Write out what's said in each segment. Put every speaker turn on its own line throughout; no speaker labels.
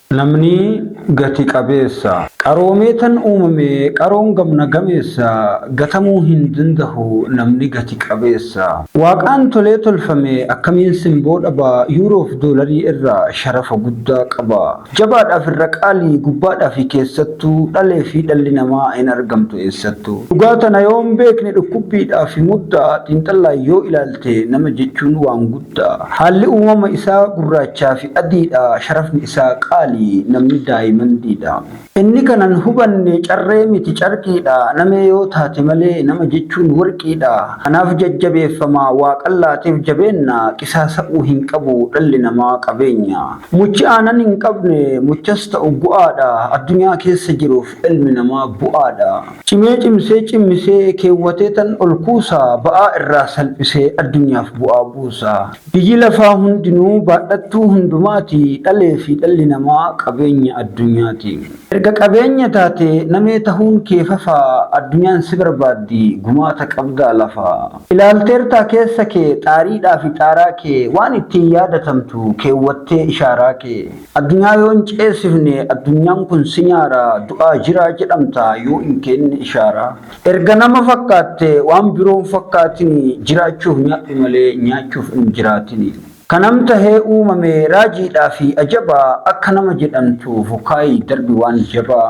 Namni gati qabeessa. Qaroomeetan uumame qaroon gamna gameessa gatamuu hin dandahu namni gati qabeessa. Waaqaan tolee tolfame akkamiin simboo dhaba yuuroof doolarii irra sharafa guddaa qaba. Jabaadhaaf irra qaalii gubbaadhaa fi keessattuu dhalee fi dhalli namaa hin argamtu eessattuu. Dhugaa tana yoo hin beekne dhukkubbiidhaa fi muddaa xiinxallaan yoo ilaalte nama jechuun waan guddaa. Haalli uumama isaa gurraachaa fi adiidha, sharafni isaa qaali, namni daayimandiidha. Inni kana hin hubanne carree miti carqiidha, namee yoo taate malee nama jechuun warqiidha. Kanaaf jajjabeeffama, waaqan laateef jabeenna, qisaasa'uu hin qabu dhalli namaa qabeenya. Muchi aanan hin qabne muchas ta'u gu'aadha, addunyaa keessa jiruuf ilmi namaa bu'aadha. Cimee cimsee cimmisee keewwatee tan ol kuusa ba'aa irraa salphisee addunyaaf bu'aa buusa. Biyyi lafaa hundinuu baadhattuu hundumaati dhalee fi dhalli namaa qabeenya addunyaati. Erga qabeenya taate namee tahuun kee fafa addunyaan si barbaaddi gumaata qabdaa lafa. Ilaalteertaa keessa kee xaariidhaa fi xaaraa kee waan ittiin yaadatamtu keewwattee ishaaraa kee. Addunyaa yoo hin ceesifne addunyaan kun si nyaara du'aa jiraa jedhamta yoo hin keenne ishaaraa. Erga nama fakkaatte waan biroo hin fakkaatini jiraachuuf nyaadhu malee nyaachuuf hin jiraatini. Kanam tahee uumame raajiidhaa fi ajaba akka nama jedhamtu fukaayi darbi waan jabaa.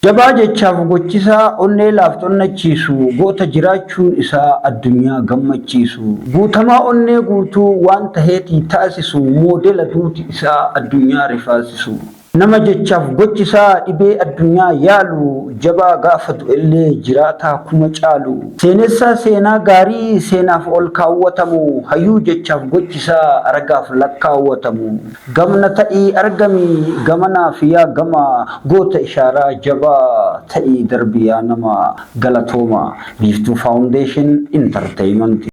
Jabaa jechaaf gochisaa onnee laaftu onnachiisu goota jiraachuun isaa addunyaa gammachiisu guutamaa onnee guutuu waan taheetii taasisu moodela duuti isaa addunyaa rifaasisu nama jechaaf gochisaa dhibee addunyaa yaalu jabaa gaafa du'ellee jiraataa kuma caalu seenessaa seenaa gaarii seenaaf ol kaawwatamu hayyuu jechaaf gochisaa ragaaf lakkaawwatamu Gamna ta'ii argami gamanaaf yaa gama goota ishaaraa jabaa ta'ii darbi yaa nama galatooma Biiftuu Foundation Entertainment.